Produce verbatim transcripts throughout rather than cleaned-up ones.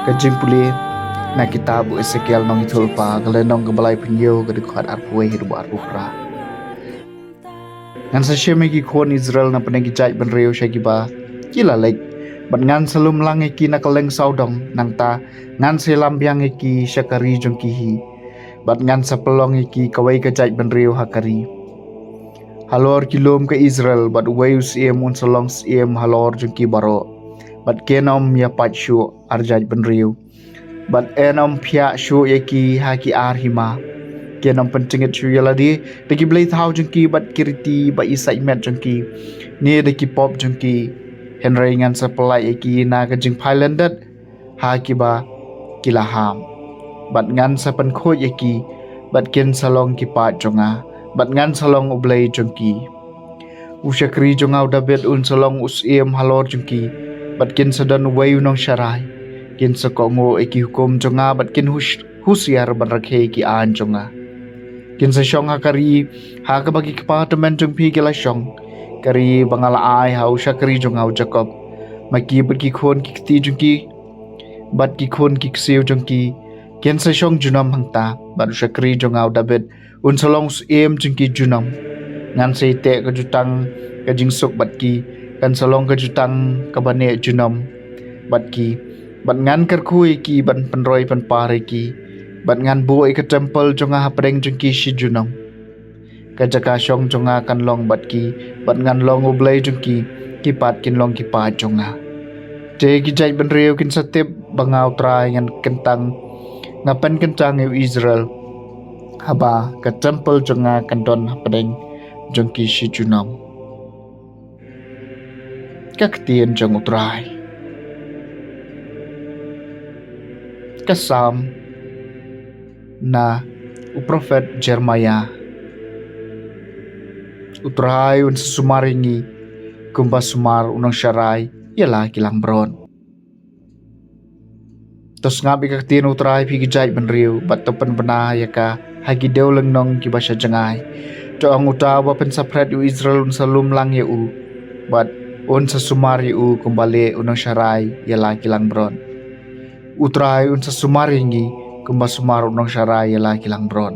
Ka jingpule na kitab u Esekiel nongïathuhlypa, ka lynnong kaba laiphew hynñiew, ka dkhot arphew wei haduh arphew phra. Ngan sa shim ïa ki khun Israel na pdeng ki jaitbynriew sha kiba ki la leit, bad ngan sa lum lang ïa ki na kylleng sawdong. Nangta ngan sa ïalam biang ïa ki sha ka ri jong ki hi, bad ngan sa pynlong ïa ki kawei ka jaitbynriew ha ka ri. Halor ki lum ka Israel, bad uwei u syiem un sa long syiem halor jong ki baroh, bad kin ym ïa pait shuh ar jaitbynriew, bad yn ym phiah shuh ïa ki ha ki ar hima. Kin ym pynjngit shuh ïa lade da ki blei thaw jong ki, bad ki riti ba i sait met jong ki, ne da ki pop jong ki. Hynrei ngan sa pyllait ïa ki na ka jingphai lyndet ha kiba ki la ham, bad ngan sa pynkhuid ïa ki, bad kin sa long ki paid jong nga, bad ngan sa long U Blei jong ki. U shakri jong nga u Dabid un sa long u syiem halor jong ki, bad kin sa don uwei u nongsharai. Kin sa kohnguh ïa ki hukum jong nga, bad kin hus- husiar ban rakhe ïa ki aiñ jong nga. Kin sa shong ha ka ri ha kaba ki kpa tymmen jong phi ki la shong, ka ri ba nga la ai ha u shakri jong nga u Jakob. Ma ki bad ki khun ki kti jong ki, bad ki khun ki ksiew jong ki, kin sa shong junom hangta, bad u shakri jong nga u Dabid un sa long u syiem jong ki junom. Ngan sa ïateh ka jutang ka jingsuk bad ki, kan sa long ka jutang kaba neh junom bad ki, bad ngan kyrkhu ïa ki ban pynroi pynpar ïa ki, bad ngan buh ïa ka templ jong nga hapdeng jong ki shi junom. Ka jaka shong jong nga kan long bad ki, bad ngan long U Blei jong ki, ki pat kin long ki paid jong nga. Te ki jaitbynriew kin sa tip ba nga U Trai ngan kyntang, nga pynkyntang ïa u Israel, haba ka templ jong nga kan don hapdeng jong ki shi junom. Ka ktien jong U Trai. Ka Salm na u prophet Jeremiah. U Trai un sa sumar ïa ngi kumba sumar u nongsharai ïa la ki langbrot. To sngap ïa ka ktien U Trai, phi ki jaitbynriew, bad to pynbna ïa ka ha ki dewlynnong kiba sha jngai. To ong, Uta uba pynsaphriang ïa u Israel un sa lum lang ïa u, bad un sa sumar ïa u kumba leh u nongsharai ïa la ki langbrot. U Trai un sa sumar ïa ngi kumba sumar u nongsharai ïa la ki langbrot.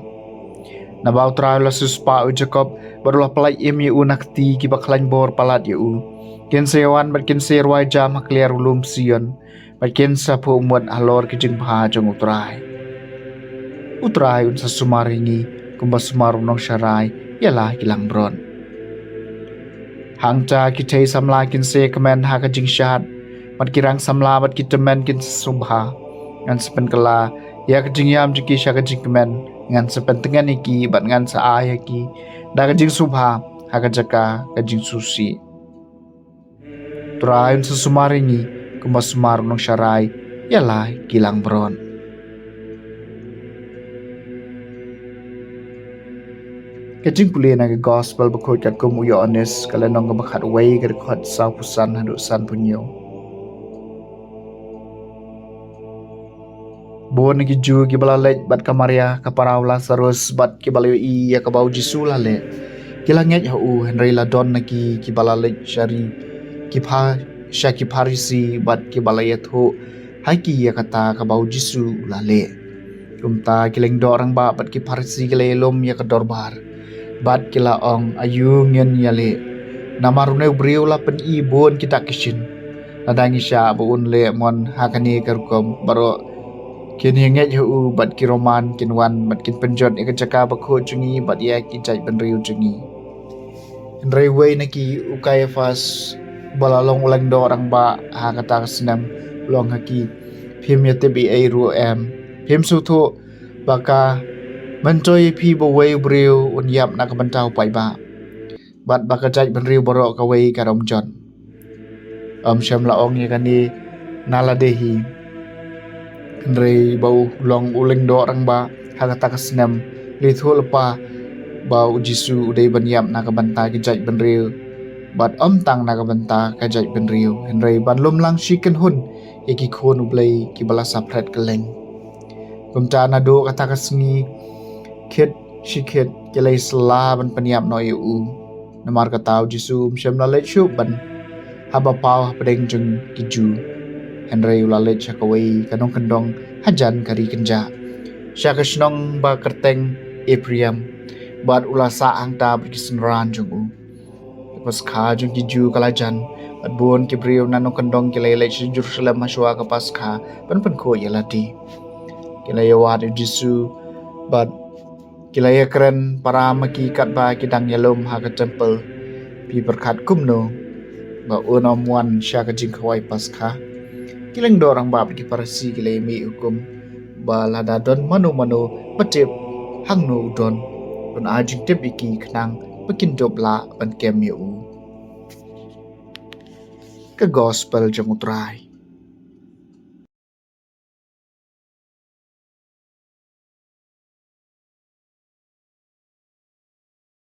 Naba U Trai u la siewspah ïa u Jakob, bad u la pyllait im ïa u na ka kti kiba khlaiñ bor palat ïa u. Kin sa ïawan bad kin sa ïarwai jam ha kliar u lum Sion, bad kin sa phuh mut halor ki jingbha jong U Trai. U Trai un sa sumar ïa ngi kumba sumar u nongsharai ïa la ki langbrot. Hangta ki thei samla kin sa ïakmen ha ka jingshad, bad ki rang samla bad ki tymmen kin sa sngewbha. Ngan sa pynkylla ïa ka jingïam jong ki sha ka jingkmen, ngan sa pyntngen ïa ki, bad ngan sa ai ha ki da ka jingsngewbha ha ka jaka ka jingsngewsih. U Trai un sa sumar ïa ngi kumba sumar u nongsharai ïa la ki langbrot. Ka jingpule na ka gospel bakhuid katkum u Ïoannis, ka lynnong kaba khatwei, ka dkhot sawphew san haduh sanphew hynñiew. Bun na ki Jiw kiba la leit bad ka Maria ka para u Lasarus, bad kiba la ïohi ïa kaba u Jisu u la leh, ki la ngeit ha u. Hynrei la don na ki kiba la leit sha ri, ki pha- sha ki Pharisi, bad kiba la ïathuh ha ki ïa kata kaba u Jisu u la leh. Kumta ki lyngdoh rangbah bad ki Pharisi ki la ïalum ïa ka dorbar, bad ki la ong, Aïu ngin ïaleh? Namar une u briew u la pyni bun ki dak ki shin. Lada ngi shah ba un leh mon ha kane ka rukom, baroh kin ïa ngeit ha u, bad ki Roman kin wan bad kin pynjot ïa ka jaka bakhuid jong ngi bad ïa ki jaitbynriew jong ngi. Hynrei uwei na ki, u Kaiaphas, uba la long u lyngdoh rangbah ha kata ka snem, u la ong ha ki, Phim ïatip ei ei ruh em? Phim sngewthuh ba ka myntoi ïa phi ba uwei u briew un ïap na ka bynta u paidbah, bad ba ka jaitbynriew baroh kawei ka dang ym jot? Ym shym la ong ïa kane na lade hi. Hynrei ba u long u lyngdoh rangbah ha kata ka snem, u la ïathuh lypa ba u Jisu u dei ban ïap na ka bynta ki jaitbynriew, bad ym tang na ka bynta ka jaitbynriew, hynrei ban lum lang shi kynhun ïa ki khun U Blei kiba la saphriang kylleng. Kumta naduh kata ka sngi, khit shi khit ki la ïasylla ban pynïap noh ïa u. Namar kata u Jisu um shym la leit shuh ban hap ba paw hapdeng jong ki Jiw. Hynrei u la leit sha kawei ka nongkyndong hajan ka ri kynjah, sha ka shnong ba kyrteng Ephraim, bad u la sah hangta bad ki synran jong u. Ka Paskha jong ki Jiw ka la jan, bad bun ki briew na nongkyndong ki la ïaleit sha Jerusalem hashwa ka Paskha ban pynkhuid ïa lade. Ki la ïawad ïa u Jisu, bad ki la ïakren para ma ki katba ki dang ïalum ha ka templ: Phi pyrkhat kumno, ba un ym wan sha ka jingkhawai Paskha? Ki lyngdoh rangbah bad ki Pharisi ki la ïamih hukum ba lada don mano mano ba tip hangno u don, un ai jingtip ïa ki, khnang ba kin dup lah ban kem ïa u. Ka Gospel jong U Trai.